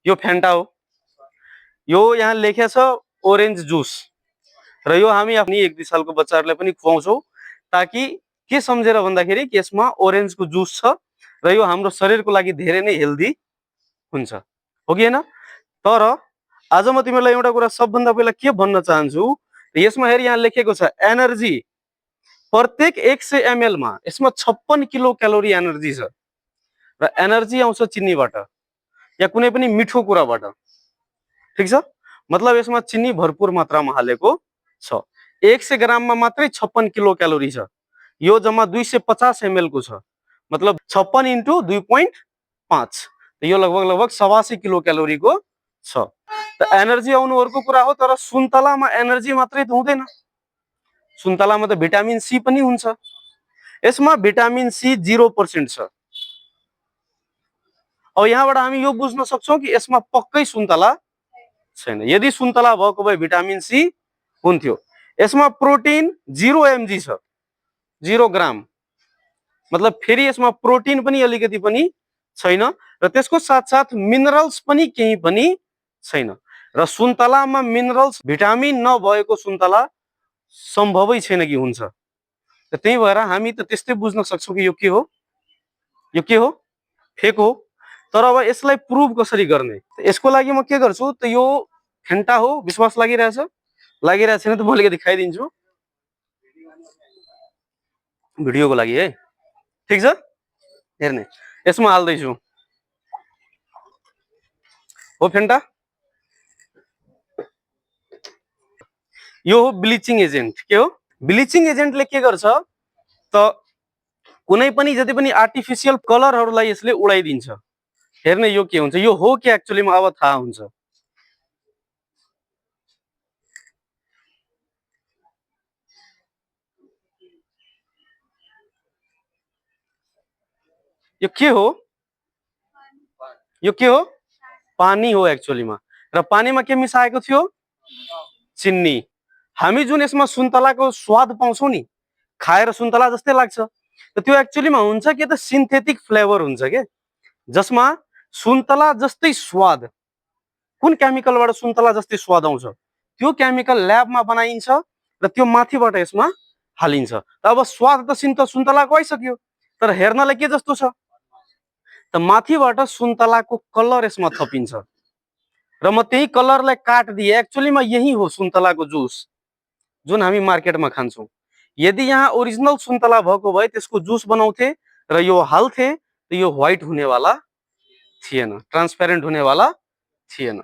यो फेन्टा हो, यो यहाँ लेखेको छ ओरेन्ज जुस र यो हामी आफ्नो 1-2 सालको बच्चाहरूलाई पनि खुवाउँछौँ ताकि के सम्झेर भन्दाखेरि यसमा ओरेन्जको जुस छ र यो हाम्रो शरीरको लागि धेरै नै हेल्दी हुन्छ, हो कि हैन? तर आज म तिमीलाई एउटा कुरा सबभन्दा पहिला के भन्न चाहन्छु, यसमा हेर यहाँ लेखेको छ एनर्जी प्रत्येक 100 ml मा यसमा 56 किलो क्यालोरी एनर्जी छ र एनर्जी आउँछ चिनीबाट या कुनै पनि मिठो कुराबाट, ठीक छ? मतलब यसमा चिनी भरपूर मात्रामा हालेको छ। 100 ग्राममा मात्रै 56 किलो क्यालोरी छ। यो जम्मा 250 ml को छ, मतलब 56 into 2.5 यो लगभग 87 किलो क्यालोरी को छ। त एनर्जी आउनु अर्को कुरा हो, तर सुन्तलामा एनर्जी मात्रै त हुँदैन, सुन्तलामा त भिटामिन सी पनि हुन्छ। यसमा भिटामिन सी 0% छ। अब यहाँबाट हामी यो बुझ्न सक्छौं कि यसमा पक्कै सुन्तला छैन। यदि सुन्तला भएको भए भिटामिन सी हुन्थ्यो। यसमा प्रोटिन 0 mg छ, 0 ग्राम, मतलब फेरि यसमा प्रोटिन पनि अलिकति पनि छैन र त्यसको साथसाथ मिनरल्स पनि केही पनि छैन र सुन्तलामा मिनरल्स भिटामिन नभएको सुन्तला सम्भवै छैन कि हुन्छ। त त्यही भएर हामी त त्यस्तै बुझ्न सक्छौं कि यो के हो, यो के हो, फेक हो। तर अब यसलाई प्रुभ कसरी गर्ने? यसको लागि म के गर्छु त यो फेन्टा हो, विश्वास लागिरहेछ? लागिरहेको छैन त म अलिकति खाइदिन्छु भिडियोको लागि है, ठीक छ? हेर्ने यसमा हाल्दैछु, हो फेन्टा, यो हो ब्लिचिङ एजेन्ट। के हो ब्लिचिङ एजेन्टले के गर्छ त कुनै पनि जति पनि आर्टिफिसियल कलरहरूलाई यसले उडाइदिन्छ। हेर्ने यो के हुन्छ, यो हो कि एक्चुअलीमा अब थाहा हुन्छ। यो के हो, यो के हो, पानी हो एक्चुअलीमा। र पानीमा के मिसाएको थियो, चिन्नी। हामी जुन यसमा सुन्तलाको स्वाद पाउँछौं नि, खाएर सुन्तला जस्तै लाग्छ, त त्यो एक्चुअलीमा हुन्छ के त सिन्थेटिक फ्लेभर हुन्छ के, जसमा सुन्तला जस्तै स्वाद, कुन केमिकलबाट सुन्तला जस्तै स्वाद आउँछ त्यो केमिकल ल्याबमा बनाइन्छ र त्यो माथिबाट यसमा हालिन्छ। त अब स्वाद त सुन्तलाको आइसक्यो, तर हेर्नलाई के जस्तो छ त माथिबाट सुन्तलाको कलर यसमा थपिन्छ र म त्यही कलरलाई काट दिए। एक्चुअलीमा यही हो सुन्तलाको जुस जुन हामी मार्केटमा खान्छौं। यदि यहाँ ओरिजिनल सुन्तला भएको भए त्यसको जुस बनाउँथे र यो हाल्थे त यो व्हाइट हुनेवाला थिएन, ट्रान्सपेरेन्ट हुनेवाला थिएन।